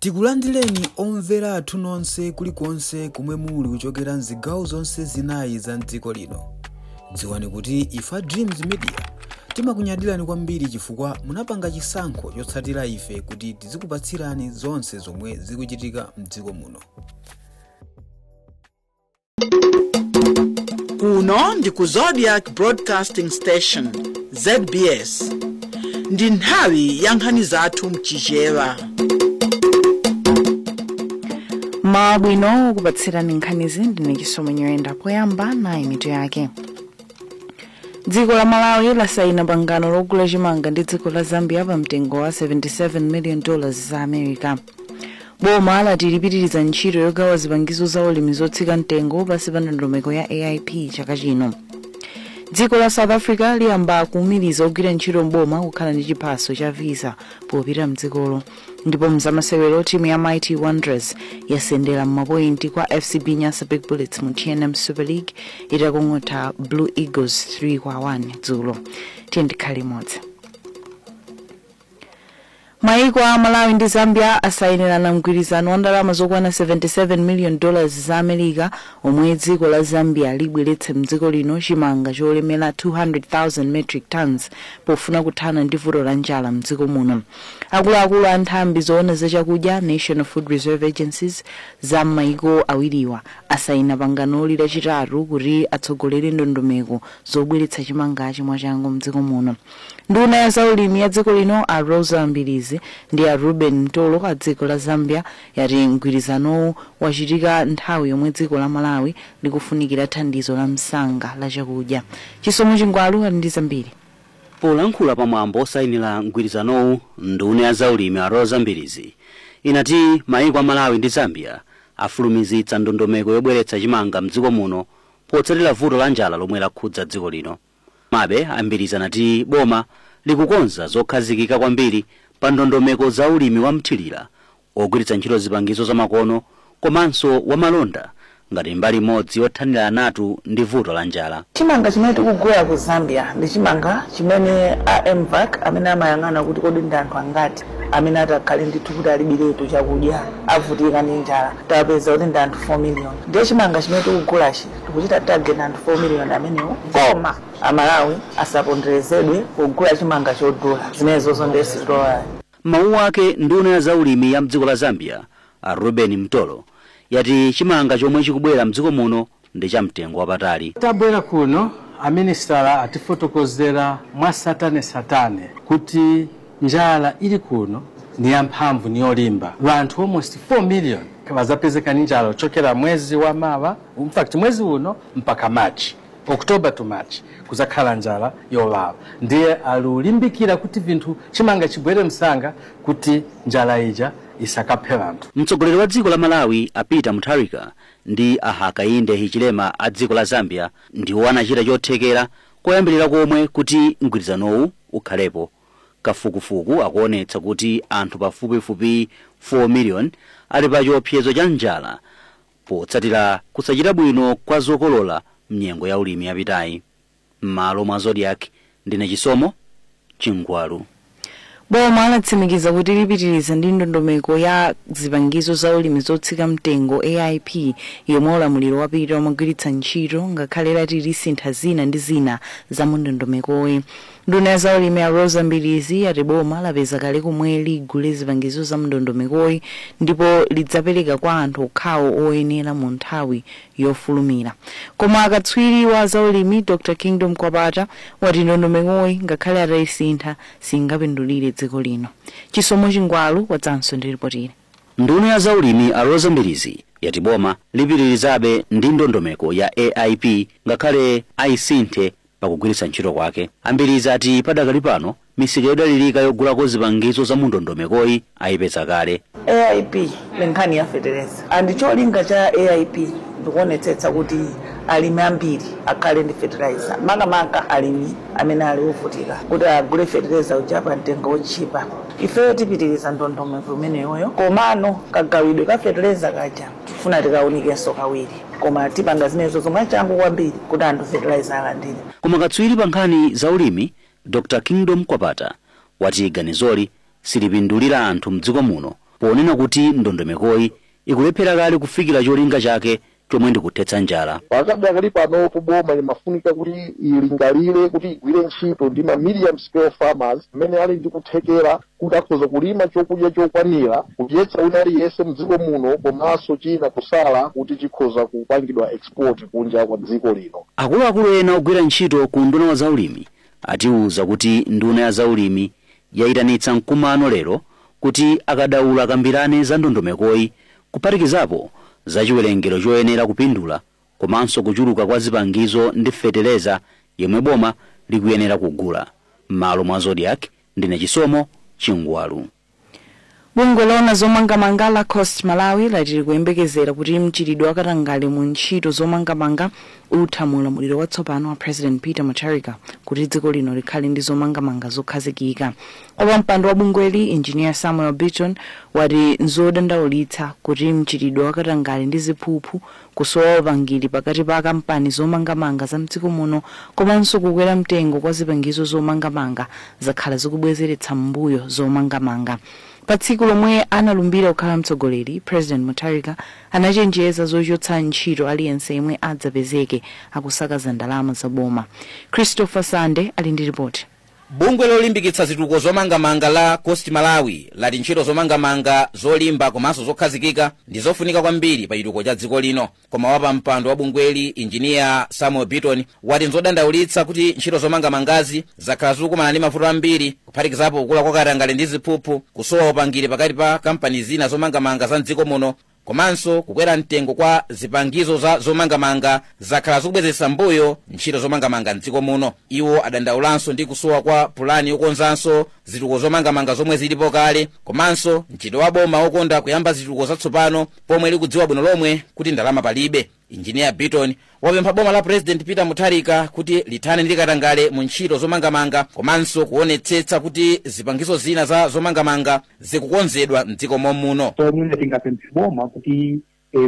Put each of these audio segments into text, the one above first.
Tikulandireni omvera athu nonse kulikonse kumwe muli kuchokera mzigawo zonse zinayi za mdziko lino. Dziwani kuti ifa Dreams Media timakunyadirani kwambiri chifukwa munapanga chisankho chotsatira ife kuti tizikupatsirani zonse zomwe zikuchitika mdziko muno. Kuno ndi ku Zodiac Broadcasting Station, ZBS. Ndi nthawi ya nkhani zathu mchichewa. Mabwino kupatsirani nkhanizi ndine Chisomo Nyoyenda. Poyamba nayi mitu yake. Dziko la Malawi lasayina pangano logula chimanga ndi dziko la Zambia pa mtengo wa $77 million za America. Boma lati lipitiriza ntchito yogawa zipangizo za ulimi zotsika mtengo pansi pa ndondomeko ya AIP chaka chino. Dziko la South Africa liyamba kuwumiriza ogwira ntchito mboma kukhala ndi chiphaso cha visa popita mdzikolo. Ndipo mzamasewero, timu ya Mighty Wanderers yasendera m'mapointi kwa FCB Nyasa Big Bullets mu TNM Super League itakong'otha Blue Eagles 3-1 dzulo. Tiye ndikhale limodzi. Maiko a Malawi ndi Zambia asayinirana mgwirizano wa ndalama zokwana $77 million za America omwe dziko la Zambia libweretse mdziko lino chimanga cholemera 200,000 metric tons pofuna kuthana ndi vuto la njala mdziko muno. Akuluakulu a nthambi zoona zachakudya, National Food Reserve Agencies, za maiko awiriwa asayina panganoli lachitatu kuti atsogolere ndondomeko zobweretsa chimangachi mwachangu mdziko muno. Nduna ya zaulimi ya dziko lino a Rosa Mbilizi ndi a Ruben Mtolo a dziko la Zambia yati mgwirizanowu wachitika nthawi yomwe dziko la Malawi likufunikira thandizo la msanga la chakudya. Chisomo Chingwalu ali ndi zambiri. Polankhula pamwambo osayinira mgwirizanowu, nduna ya zaulimi a Rosa Mbilizi inati maiko a Malawi ndi Zambia afulumizitsa ndondomeko yobweretsa chimanga mdziko muno potsatira vuto la njala lomwe lakhudza dziko lino. Mabe ambiriza anati boma likukonza zokhazikika kwambiri pa ndondomeko za ulimi wa mthirira ogwiritsa ntchito zipangizo zamakono komanso wamalonda ngati mbali imodzi yothanira natu ndi vuto la njala. Chimanga chimene tikugula ku Zambia ndi chimanga chimene a MVAC amene amayang'ana kuti kodi ndi anthu angati amene atakhale ndithu kuti alibiretu chakudya avutika ndi njala, tapeza kuti ndi anthu 4 million. Ndiye chimanga chimene tikugulachi tikuchita target anthu 4 million amenewo, koma Amalawi asaponderezedwe kugula chimanga chodula, zimenezozo ndesitola. Mawu ake nduna ya zaulimi ya mdziko la Zambia a Ruben Mtolo yati chimanga chomwe chikubwera mdziko muno ndi cha mtengo wapatali. Tabwera kuno aminisitala atifotokozera mwa satane kuti njala ili kuno ni yamphamvu ni yolimba. Vanthu almost 4 million vazapezeka ni njala kuchokera mwezi wa mawa, in fact mwezi uno mpaka March, October to March, kuzakhala njala yowawa. Ndiye alulimbikira kuti vinthu chimanga chibwere msanga kuti njala ija isakaphe vanthu. Mtsogoleri wa dziko la Malawi a Peter Mutharika ndi a Hakainde Hichilema a dziko la Zambia ndiwo anachita chothekera koyambirira komwe kuti mgwirizanowu ukhalepo. Kafukufuku akuonetsa kuti anthu pafupifupi 4 million ali pa chiopsezo cha njala potsatira kusachita bwino kwa zokolola mnyengo ya ulimi yapitayi. M'malo mwa Zodiac ndine Chisomo Chingwalu. Boma latsimikiza kuti lipitiriza ndi ndondomeko ya zipangizo za ulimi zotsika mtengo AIP yomwe ulamuliro wapita wamagwiritsa ntchito, ngakhale lati lisintha zina ndi zina za mu ndondomekoyi. Nduna ya zaulimi ya Rosa Mbilizi yati boma lapeza kale komwe ligule zipangizo za ndondomekoyi ndipo lidzapereka kwa anthu okhawo oyenera mu nthawi yofulumira. Koma akatswiri wa zaulimi Dr. Kingdom Kwapata wati ndondomekoyi ngakhale atayisintha singapindulire dziko lino. Chisomo Chingwalu wadzanso ndi ripoti. Nduna ya zaulimi a Rosa Mbilizi yati boma lipitirizabe ndi ndondomeko ya AIP ngakhale ayisinthe pakugwiritsa ntchito kwake. Ambiriza ati padakali pano misika yodalirika yogulako zipangizo za mundondomekoyi ayipeza kale. AIP ndi nkhani ya fetereza, andi cholinga cha AIP ndikuonetsetsa kuti alimi ambiri akhale ndi fertilizer, makamaka alimi amene ali ovutika kuti agule fertilizer uja pa mtengo wotchipa. Ifeyo tipitiriza ndondomeko imeneyoyo, komano kagawidwe ka fertilizer kaja tifuna tikaunikenso kawiri, koma tipanga zimenezo zomwe changu kwambiri kuti anthu fertilizer alandire. Koma katswiri pa nkhani za ulimi Dr. Kingdom Kwapata wati ganizoli silipindulira anthu mdziko muno Ponena kuti ndondomekoyi ikulephera kale kufikira cholinga chake chomwe ndikuthetsa njala. Pakadakali panopo boma limafunika kuti ilingalire kuti igwire ntchito ndi ma medium scale farmers amene ali ndi kuthekera kuti akhoza kulima chokudya chokwanira kudyetsa wina aliyense mdziko muno, komanso china kusala kuti chikhoza kupangidwa export kunja kwa dziko lino. Akuluakulu ena ogwira ntchito ku nduna wa zaulimi atiwuza kuti nduna ya zaulimi yayitanitsa mkumano lero kuti akadaula akambirane za ndondomekoyi, kuphatikizapo za chiwerengero choyenera kupindula komanso kuchuluka kwa zipangizo ndi feteleza yemwe boma likuyenera kugula. M'malo mwa Zodiak, ndine Chisomo Chingwalu. Bungwe lona zomangamanga la Cost Malawi lati likuyembekezera kuti mchitidwe wakatangale mu ntchito zomangamanga utha mu ulamuliro watsopano wa President Peter Mutharika, kuti dziko lino likhale ndi zomangamanga zokhazikika. Wapampando wa bungweli, Engineer Samuel Beaton, wati nzodandaulitsa kuti mchitidwe wakatangale ndi ziphuphu, kusowa upangiri pakati pa kampani zomangamanga za mdziko muno, komanso kukwera mtengo kwa zipangizo zomangamanga zakhala zikubwezeretsa m'mbuyo zomangamanga. Pa tsiku lomwe analumbira kukhala mtsogoleri, President Mutharika anachenjeza zochotsa ntchito aliyense yemwe adzapezeke akusakaza ndalama za boma. Christopher Sande ali ndi ripoti. Bungwe lolimbikitsa zitukuko zomangamanga la Cost Malawi lati ntchito zomangamanga zolimba komanso zokhazikika ndi zofunika kwambiri pa chitukuko cha dziko lino. Koma wapampando wa bungweli, Injiniya Samuel Beaton, wati nzodandaulitsa kuti ntchito zomangamangazi zakhala zikukumana ndi mavuto ambiri, kuphatikizapo kukula kwa katangale ndi ziphuphu, kusowa upangiri pakati pa kampani zina zomangamanga za mdziko muno, komanso kukwera mtengo kwa zipangizo za zomangamanga zakhala zikubwezeretsa mbuyo ntchito zomangamanga mdziko muno. Iwo adandaulanso ndi kusowa kwa pulani yokonzanso zitukuko zomangamanga zomwe zilipo kale, komanso mchitidwe wa boma wokonda kuyamba zitukuko zatsopano pomwe likudziwa bwino lomwe kuti ndalama palibe. Injiniya Beaton wapempha boma la President Peter Mutharika kuti lithane ndi katangale mu ntchito zomangamanga komanso kuonetsetsa kuti zipangizo zina za zomangamanga zikukonzedwa mdziko momuno. So mwina tingapemphe boma kuti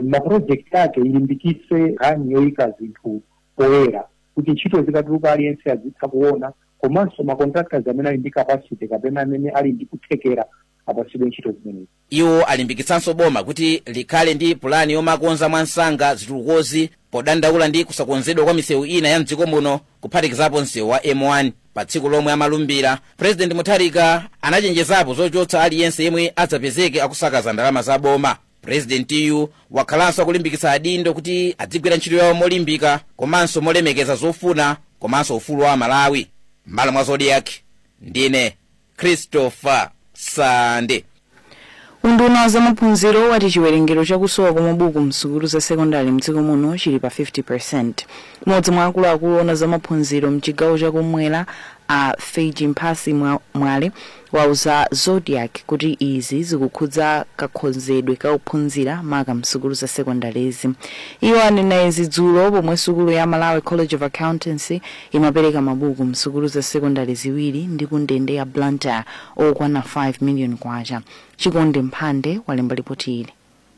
mapurojekti ake ilimbikitse nkhani yoyika zinthu poyera, kuti ntchito zikatuluka aliyense azitha kuona, komanso ma contractors amene ali ndi capacity kapena amene ali ndi kuthekera apatsidwe ntchito zimenezi. Iwo alimbikitsanso boma kuti likhale ndi pulani yomakonza mwansanga zitukukozi, podandaula ndi kusakonzedwa kwa misewu ina ya mdziko muno, kuphatikizapo msewu wa M1. Pa tsiku lomwe amalumbira, President Mutharika anachenjezapo zochotsa aliyense yemwe adzapezeke akusakaza ndalama za boma. Purezidentiyu wakhalanso akulimbikitsa adindo kuti adzigwira ntchito yawo molimbika komanso molemekeza zofuna komanso ufulu wa Malawi. M'malo mwa Zodiak, ndine Christopher Sande. Unduna wa zamaphunziro wati chiwerengero chakusowa kwa mabuku msukulu za sekondari mdziko muno chili pa 50%. Mmodzi mwa akuluakulu ona zamaphunziro mchigawo chakumwera, a Feji Mphasi Mwale, wauza Zodiak kuti izi zikukhudza kakhonzedwe ka ophunzira, maka msukulu za sekondarizi. Iwo anena izi dzulo pomwe sukulu ya Malawi College of Accountancy imapereka mabuku msukulu za sekondari ziwiri ndi ku ndende ya Blantyre okwana 5 million kwacha. Chikonde Mphande walemba ripoti ili.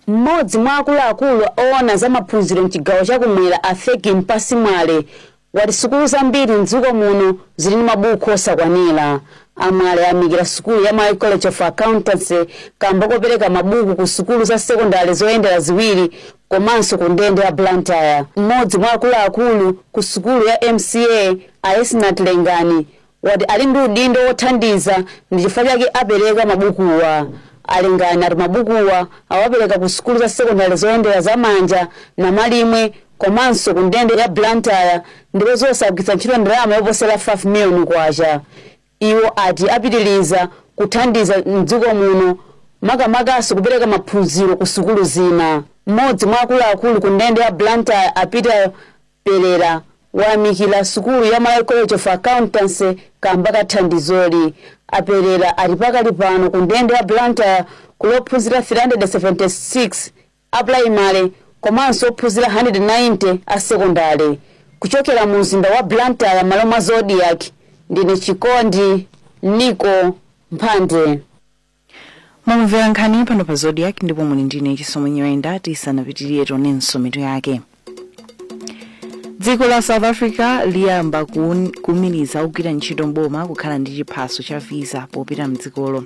Mmodzi mwa akuluakulu oona za maphunziro mchigawo chakumwera, a Fegi Mpasi Mwale, wati sukulu zambiri mdziko muno zili ndi mabuku osakwanira. Amwale ayamikira sukulu ya Malawi College of Accountancy kamba kopereka mabuku ku sukulu za sekondari zoyendera ziwiri komanso ku ndende ya Blantyre. Mmodzi mwa akuluakulu ku sukulu ya MCA, a Esnat Lengani, wati ali ndi udindo wothandiza ndi chifukwa chake apereka mabukuwa. Alengani ati mabukuwa awapereka ku sukulu za sekondari zoyendera zamanja na Malimwe komanso ku ndende ya Blantyre, ndipo zosagwiritsa ntchito ndalama yoposera 5 million kwacha. Iwo ati apitiriza kuthandiza mdziko muno, makamakaso kupereka maphunziro ku sukulu zina. Mmodzi mwa akuluakulu ku ndende ya Blantyre, a Peter Perera, wayamikira sukulu ya Malawi College of Accountancy kamba kathandizoli. Aperera ati pakali pano ku ndende ya Blantyre kuli ophunzira 376 a primary komanso ophunzira 190 a sekondari. Kuchokera mu mzinda wa Blantyre, malo mwa Zodiak, ndine Chikondi Niko Mphande. Mumvera nkhani pano pa Zodiak ndipo muli ndine Chisomo Nyirenda. Tisanapitirire, tionenso mitu yake. Dziko la South Africa liyamba kuwumiriza ogwira ntchito mboma kukhala ndi chiphaso cha visa popita mdzikolo.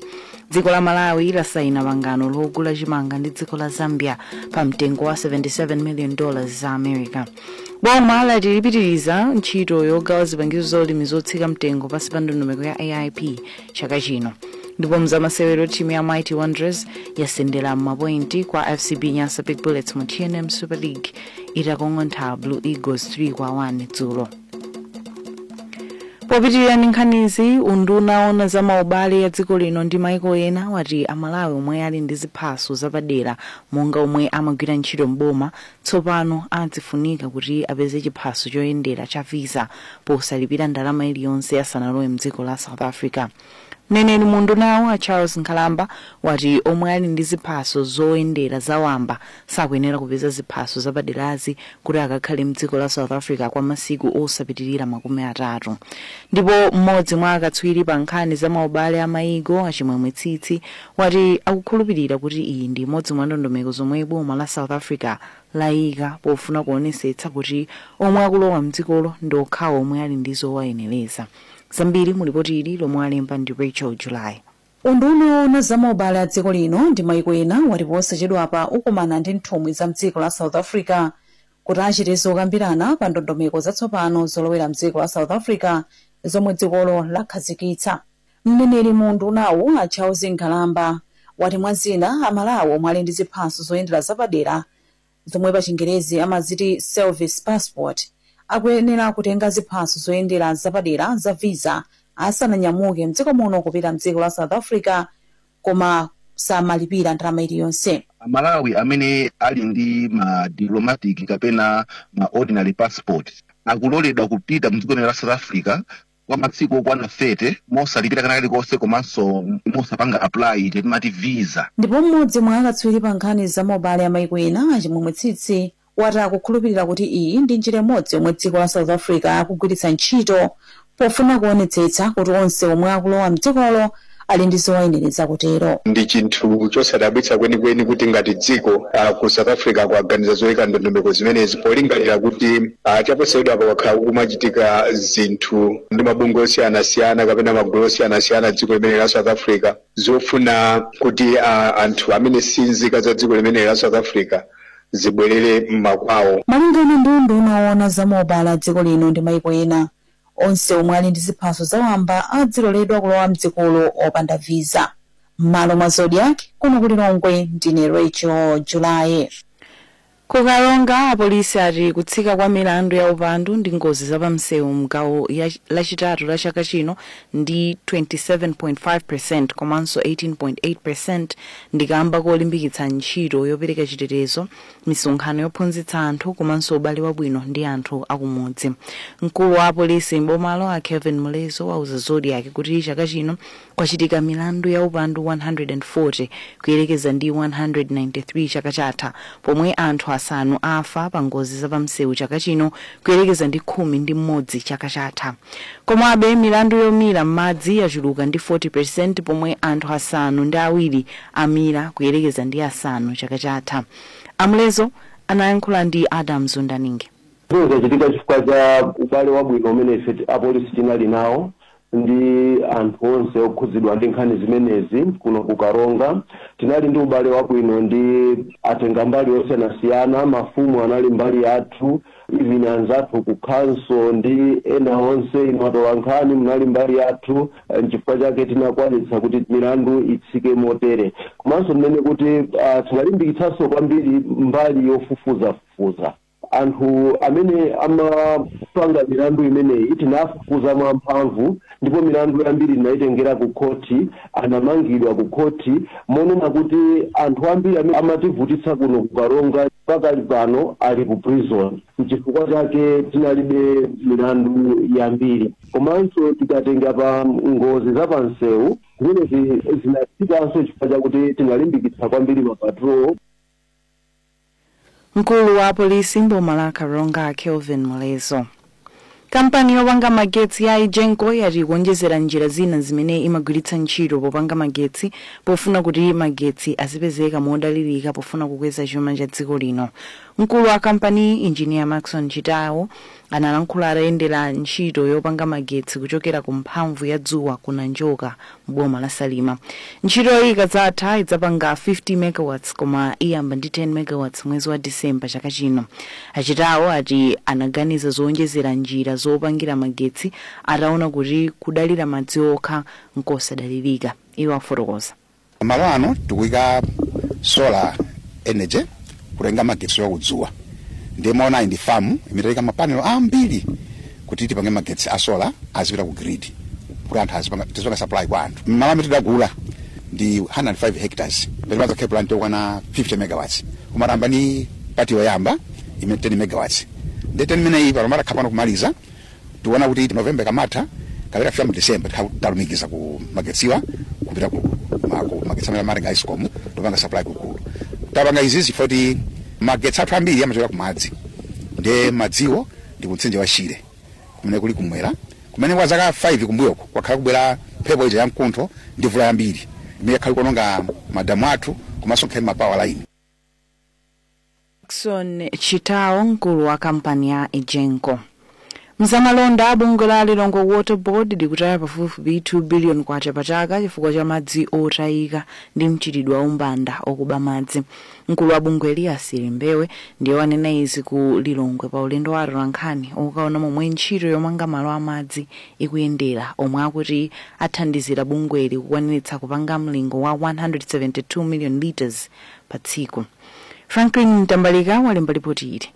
Dziko la Malawi lasayina pangano logula chimanga ndi dziko la Zambia pa mtengo wa $77 million za America. Boma lati lipitiriza ntchito yogawa zipangizo zaulimi zotsika mtengo pansi pa ndondomeko ya AIP chaka chino. Ndipo mzamasewero, timu ya Mighty Wanderers yasendera mapointi kwa FCB Nyasa Big Bullets mu TNM Super League itakong'ontha Blue Eagles 3-1 dzulo. Popitirira ndi nkhanizi, unduna owona za maubale ya dziko lino ndi maiko ena wati Amalawi omwe ali ndi ziphaso zapadera, monga omwe amagwira ntchito mboma, tsopano azifunika kuti apeze chiphaso choyendera cha visa posalipira ndalama iliyonse asanalowe mdziko la South Africa. Mneneri mu undunawo, a Charles Nkhalamba, wati omwe ali ndi ziphaso zoyendera zawamba sakuyenera kupeza ziphaso zapaderazi kuti akakhale mdziko la South Africa kwa masiku osapitirira 30. Ndipo mmodzi mwa akatswiri pa nkhani za maubale a maiko, Achimwemwe Tsitsi, wati akukhulupirira kuti iyi ndi imodzi mwa ndondomeko zomwe boma la South Africa layika pofuna kuonesetsa kuti omwe akulowa mdzikolo ndi okhawo omwe ali ndi zowayenereza. Zambiri mulipoti ili lomwe alemba ndi Rachel July. Unduna owona za maubale a dziko lino ndi maiko ena wati posachedwapa ukumana ndi nthumwi za mdziko la South Africa kuti achite zokambirana pa ndondomeko zatsopano zolowera mdziko la South Africa zomwe dzikolo lakhazikitsa. Mneneri mu undunawu, a Charles Nkhalamba, wati mwa zina Amalawi omwe ali ndi ziphaso zoyendera zapadera, zomwe pa Chingerezi amaziti service passport, akuyenera kutenga ziphaso zoyendera zapadera za visa asananyamuke mdziko muno kupita mdziko la South Africa, koma samalipira ndalama iliyonse. Amalawi amene ali ndi ma diplomatic kapena ma ordinary passport akuloledwa kupita mdziko la South Africa kwa masiku okwana 30 mosalipira kana kalikonse komanso mosapanga apply timati visa. Ndipo mmodzi mwa akatswiri pa nkhani za maubale a maiko ena, Achimwemwe Tsitsi, wati akukhulupirira kuti iyi ndi njira imodzi yomwe dziko la South Africa akugwiritsa ntchito pofuna kuonetsetsa kuti onse omwe akulowa mdzikolo ali ndi zowayenereza kutero. Ndi chinthu chosadabwitsa kwenikweni kuti ngati dziko ku South Africa kuaganiza zoyika ndondomeko zimenezi, polingalira kuti chaposachedwapa kwakhala kumachitika zinthu ndi mabungwe osiyanasiyana kapena magulu osiyanasiyana dziko limene la South Africa zofuna kuti anthu amene si nzika za dziko limene la South Africa zibwerere mmakwawo. Malingana ndi unduna owona za maubale a dziko lino ndi maiko ena, onse omwe ali ndi ziphaso zawamba adziloledwa kulowa mdzikolo opanda visa. M'malo mwa Zodiak, kuno ku Lilongwe, ndine Rachel Julaye. Kukalonga, apolisi ati kutsika kwa milandu ya upandu ndi ngozi zapamsewu mgawo lachitatu la chaka chino ndi 27.5 komanso 18.8 ndikamba kolimbikitsa ntchito yopereka chitetezo, misonkhano yophunzitsa anthu komanso ubale wabwino ndi anthu akumudzi. Mkulu wa apolisi mbomalo, a Kevin Mulezo, wauza Zodiak kuti chaka chino kwachitika milandu ya upandu 140 kuyerekeza ndi 193 chaka chatha, pomwe anthu 5 afa pa ngozi zapamsewu chaka chino kuyerekeza ndi 11 chaka chatha. Komabe milandu yomira m'madzi yachuluka ndi 40, pomwe anthu 7 amira kuyerekeza ndi 5 chaka chatha. Amulezo anayankhula ndi Adam Zundaninge. Zachitika chifukwa cha ubale wabwino umene ife apolisi tinali nawo ndi anthu onse okhudzidwa ndi nkhani zimenezi kuno kuKaronga. Tinali ndi ubale wabwino ndi atenga mbali osiyanasiyana, mafumu anali mbali yathu, even anzathu ku council ndi ena onse, inu atola nkhani munali mbali yathu. Nchifukwa chake tinakwanitsa kuti milandu itsike motere. Komanso ndinene kuti tinalimbikitsanso kwambiri mbali yofufuzafufuza anthu amene amapanga milandu imeneyi. Tinafufuza mwamphamvu ndipo milandu yambiri tinayitengera ku khoti, anamangidwa ku khoti, monena kuti anthu ambiri amene amativutitsa kuno kuKaronga pakali pano ali ku prison. Nchifukwa chake tinalibe milandu yambiri. Komanso tikatenga pa ngozi za pansewu, zimenezi zinatsikanso chifukwa chakuti tinalimbikitsa kwambiri ma patrol. Mkulu wa polisi mboma la Karonga, Kelvin Mulezo. Kampani yopanga magetsi ya Egenco yati kuonjezera njira zina zimene imagwiritsa ntchito popanga magetsi pofuna kuti magetsi azipezeka modalirika pofuna kukweza chuma cha dziko lino. Mkulu wa kampani Engineer Maxon Chitawo analankhula atayendera ntchito yopanga magetsi kuchokera ku mphamvu ya dzuwa kuna Njoka m'boma la Salima. Ntchitoyi ikadzatha idzapanga 50 megawatts koma iyamba ndi 10 megawatts mwezi wa Disemba chaka chino. Achitawo ati anaganiza zowonjezera njira zopangira magetsi ataona kuti kudalira madzi okha nkosadalirika. Iwo afotokoza. Malo ano tikuyika solar energy kutenga magetsi wakudzuwa, ndimaona ndi famu imetereka mapanelo ambiri kuti tipange magetsi a solar azipita ku grid kuti anthu azipanga tizipanga supply kwa anthu. Malo amene tidagula ndi 105 hectares, ndimaza khe plant yokwana 50 megawatts, kumaramba ni pati yoyamba imene 10 megawatts, ndi 10 imene iyi palomara khapano kumaliza tiona kuti November kamatha kapita kufika mu December talumikiza ku magetsiwa kupita ku magetsi amene amatenga Escom topanga supply kukulu. Tapanga izizi foti magetsi athu ambiri amachokera ku madzi, ndiye madziwo ndi kumtsinje wa Shire kumene kuli kumwera kumene kwa zaka 5 kumbuyoko kwakhala kubwera mphepo ija yamkuntho ndi mvula yambiri imene yakhala kuononga madamu athu komanso nkhani ma power line. Maxon Chitawo, mkulu wa kampani ya Egenco. Mzamalonda, bungwe la Lilongwe Water Board likutaya pafupifupi 2 billion kwacha pachaka chifukwa cha madzi otayika ndi mchitidwe wa umbanda okuba madzi. Mkulu wa bungwe Elias Mbewe ndiye wanena izi ku Lilongwe pa ulendo wa atolankhani okaona momwe ntchito yomanga malo amadzi ikuyendera, omwe akuti athandizira bungweli kukwaniritsa kupanga mlingo wa 172 million liters pa tsiku. Franklin Mtambalika walemba ripoti ili.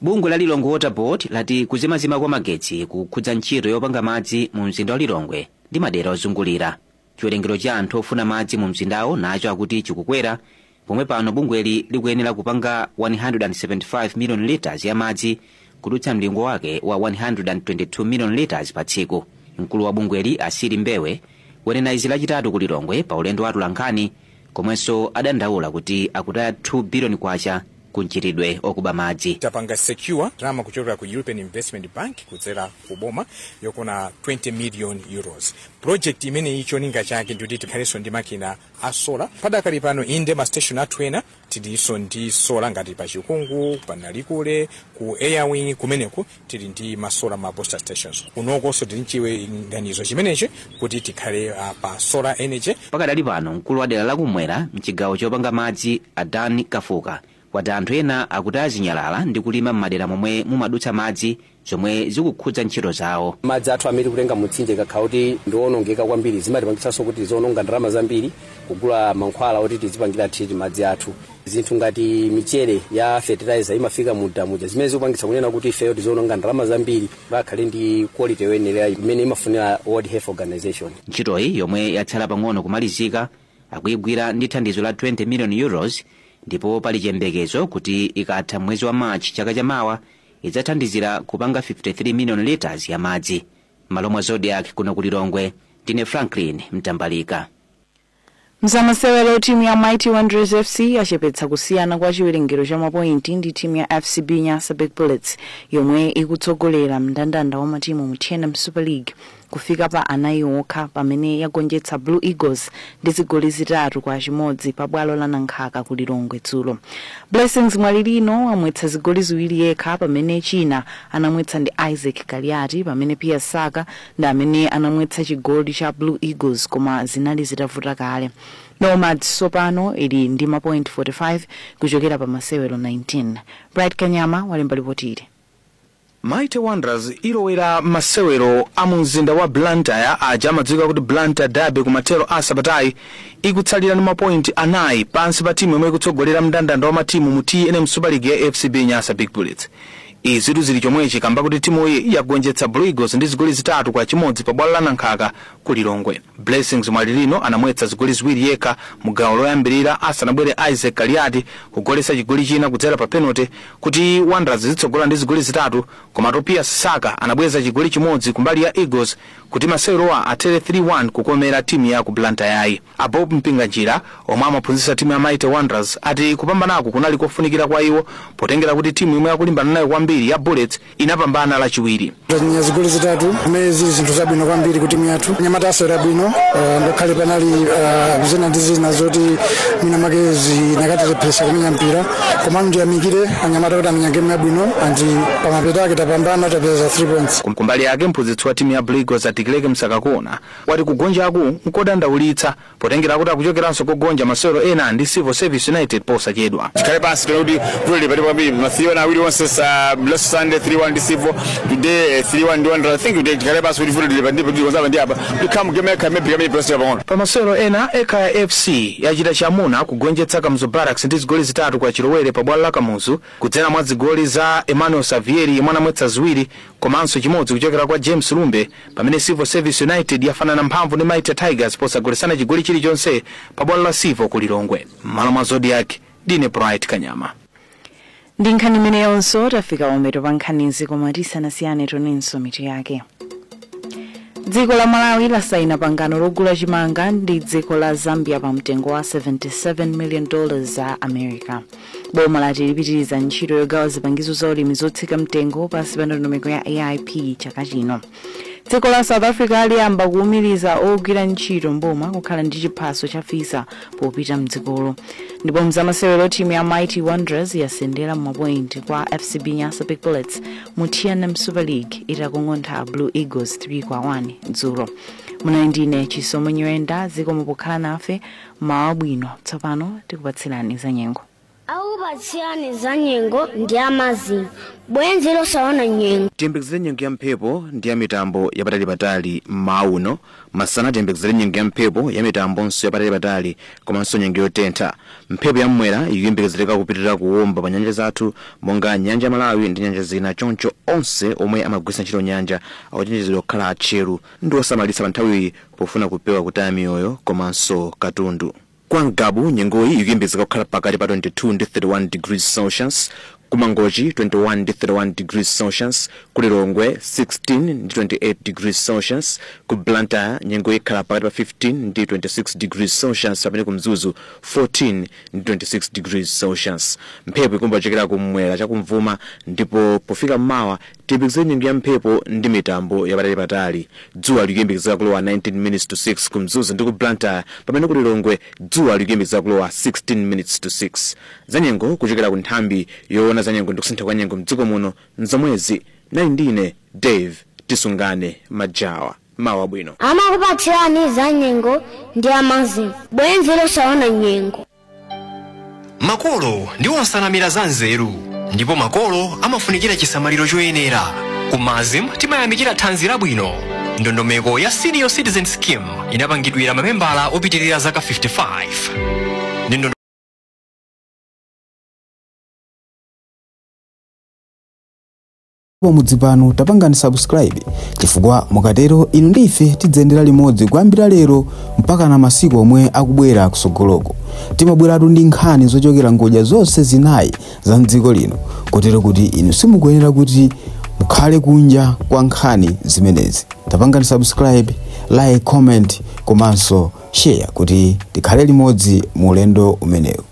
Bungwe la Lilongwe Water Board lati kuzimazima kwa magetsi kukhudza ntchito yopanga madzi mu mzinda wa Lilongwe ndi madera ozungulira. Chiwerengero cha anthu ofuna madzi mu mzindawo nacho akuti chikukwera, pomwe pano bungweli likuyenera kupanga 175 million liters ya madzi kudutsa mlingo wake wa 122 million liters pa tsiku. Mkulu wa bungweli Asiri Mbewe wanena izi Lachitatu ku Lilongwe pa ulendo wa atolankhani, komwenso adandaula kuti akutaya 2 billion kwacha kunchiridwe okuba madzi. Tapanga secure drama kuchokera ku European Investment Bank kudzera kuboma yokwana 20 million euros. Project imene icho ninga chake ndikuti tikhalenso ndi makina a solar padakali pano. Inde ma station athu ena tilinso ndi solar ngati pa Chikungu, panalikule ku Airwing, kumeneku tili ndi ma solar ma booster stations. Kunokonso tili nchiganizo chimenechi kuti tikhale pa solar energy. Pakadali pano mkulu wa dera lakumwera mchigawo chopanga madzi Adan Kafuka wati anthu ena akutaya zinyalala ndi kulima m'madera momwe mumadutsa madzi zomwe zikukhudza ntchito zawo. Madzi athu amene tikutenga mutsinje kakhala kuti ndiwonongeka kwambiri, zimatipangitsanso kuti tiziwononga ndalama zambiri kugula mankhwala oti tizipangira treat madzi athu. Zinthu ngati michere ya fertilizer imafika mu damuja, zimene zikupangitsa kunena kuti ifeyo tiziwononga ndalama zambiri pakhale ndi quality yoyenera imene imafunira World Health Organization. Ntchitoyi yomwe yatsala pang'ono kumalizika akuyigwira ndi thandizo la 20 million euros, ndipo pali chiyembekezo kuti ikatha mwezi wa Machi chaka chamawa idzathandizira kupanga 53 million liters ya madzi. Malo mwa Zodiac kuno ku Lilongwe, ndine Franklin Mtambalika. Mzamasewero, timu ya Mighty Wanderers FC yachepetsa kusiyana kwa chiwerengero cha mapointi ndi timu ya FCB Nyasa Big Bullets yomwe ikutsogolera mndandanda wa matimu mu TNM Super League kufika pa anayi okha pamene yagonjetsa Blue Eagles ndi zigoli 3-1 pa bwalo la Nankhaka ku Lilongwe dzulo. Blessings Mwalilino amwetsa zigoli 2 yekha pamene china anamwetsa ndi Isaac Kaliati, pamene Pia Saka ndi amene anamwetsa chigoli cha Blue Eagles koma zinali zitavuta kale. Nomads tsopano ili ndi mapoint 45 kuchokera pa masewero 19. Bright Kanyama walemba ripoti ili. Mighty Wanderers ilowera masewero a mu mzinda wa Blantyre aja amadziwika kuti Blantyre Derby kumathero a sabatayi ikutsalira ndi mapointi 4 pansi pa timu yomwe ikutsogolera mndandanda wa matimu mu TNM Super League ya FCB Nyasa Big Bullets. Izitu zili chomwechi kamba kuti timuyi yagonjetsa Blue Eagles ndi zigoli 3-1 pa bwalo la Nankhaka ku Lilongwe. Blessings Mwalilino anamwetsa zigoli 2 yekha mu gawo loyambirira asanabwere Isaac Kaliati kugoletsa chigoli china kudzera pa penalty kuti Wanderers zitsogola ndi zigoli 3, koma Tobias Saka anabweza chigoli chimodzi kumbali ya Eagles kuti masewerowa athere 3-1 kukomera timu ya ku Blantyre. Abob Mpinganjira omwe amaphunzitsa timu ya Mighty Wanderers ati kupambanako kunali kofunikira kwa iwo potengera kuti timu imwe yakulimbana nayo kwambiri kwambiri ya Bullets inapambana lachiwiri. Tanyanya zigoli 3 zimene zili zinthu zabwino kwambiri ku timu yathu. Anyamata asewera bwino, ngakhale panali zina ndi zina zoti mwina make zinakatilepheretsa kumenya mpira, komano ndiyamikire anyamata kuti amenya game yabwino and pamapeto ake tapambana, tapeza 3 points. Kumbali yake mphunzitsi wa timu ya Blue Eagles Atikileke Msakakona wati kugonjaku nkodandaulitsa potengera kuti akuchokeranso kugonja masewero ena ndi Civil Service United posachedwa. Tikhale pansi tione kuti kuli pali kwambiri ma 3-1 awiri onse, last Sunday 3-1 ndi Civil, today 3-1 ndi 1. I think today tikhale pansi kuti futi tili ndipo tikonzapa ndi apa tikhamu game yakha maybe kamene plus pang'ono. Pa masewero ena, Ekhaya FC yachita chamuna kugonjetsa Kamuzu Barracks ndi zigoli 3 kwa chilowere pa bwalo la Kamuzu kudzera mwa zigoli za Emmanuel Savieri yemwe anamwetsa 2 komanso chimodzi kuchokera kwa James Lumbe, pamene Civil Service United yafanana mphamvu ndi Mighty Tigers posagolesana chigoli chilichonse pa bwalo la Civil ku Lilongwe. M'malo mwa Zodiak, ndine Bright Kanyama. Ndi nkhani imeneyonso tafika pamapeto pa nkhanizi, koma tisanasiyane tonenso mitu yake. Dziko la Malawi lasaina pangano logula chimanga ndi dziko la Zambia pa mtengo wa $77 million za America. Boma lati lipitiriza ntchito yogawa zipangizo za ulimi zotsika mtengo pansi pa ndondomeko ya AIP chaka chino. Dziko la South Africa liyamba kuwumiriza ogwira ntchito mboma kukhala ndi chiphaso cha visa popita mdzikolo. Ndipo mzamasewero, timu ya Mighty Wanderers yasendera mapointi kwa FCB Nyasa Big Bullets mu TNM Super League itakung'ontha Blue Eagles 3-1 dzulo. Munali ndine Chisomo Nyirenda. Zikomo pokhala nafe, mawa bwino. Tsopano tikupatsirani za nyengo. Akupatsirani za nyengo ndi amazing bwenzi losaona nyengo. Tiyembekezere nyengo ya mphepo ndi ya mitambo yapatalipatali mmawa uno. Masana tiyembekezere nyengo ya mphepo ya mitambonso yapatalipatali komanso nyengo yotentha. Mphepo yamwera ikuyembekezereka kupitirira kuwomba pa nyanja zathu monga nyanja Malawi ndi nyanja zina, choncho onse omwe amagwiritsa ntchito nyanja akuchenjezedwa kukhala atcheru ndi osamalitsa pa nthawiyi pofuna kupewa kutaya miyoyo komanso katundu. Kwa Ngabu nyengoyi ikuyembekezeka kukhala pakati pa 22 ndi 31 degrees Celsius, kumangochi 21 ndi 31 degrees Celsius, kulilongwe 16 ndi 28 degrees Celsius, ku Blantyre nyengo ikhala pakati pa 15 ndi 26 degrees Celsius, pamene ku Mzuzu 14 ndi 26 degrees Celsius. Mphepo ikuomba kuchokera kumwera chakumvuma, ndipo pofika mmawa tiyembekezere nyengo ya mphepo ndi mitambo yapatalipatali. Dzuwa likuyembekezeka kulowa 19 minutes to 6 ku Mzuzu ndi ku Blantyre, pamene kulilongwe dzuwa likuyembekezeka kulowa 16 minutes to 6. Zanyengo kuchokera ku nthambi yoona zanyengo ndi kusintha kwa nyengo mdziko muno nzomwezi. Nali ndine Dave Tisungane Majawa. Mawa bwino. Amakupatsirani za nyengo ndi amazing bwenzi losaona nyengo. Makolo ndiwo nsanamira za nzeru, ndipo makolo amafunikira chisamaliro choyenera. Ku MASM timayamikira thanzi labwino. Ndondomeko ya Senior Citizen Scheme inapangidwira mamembala opitirira zaka 55 ndi Pamudzi pano tapangani subscribe, chifukwa mukatero inu ndi ife tidzayendera limodzi kuyambira lero mpaka na masiku omwe akubwera kusogoloko. Timabweratu ndi nkhani zochokera ngodya zonse zinayi za mdziko lino, kotero kuti inu simukuyenera kuti mukhale kunja kwa nkhani zimenezi. Tapangani subscribe, like, comment komanso share kuti tikhale limodzi mu ulendo umenewu.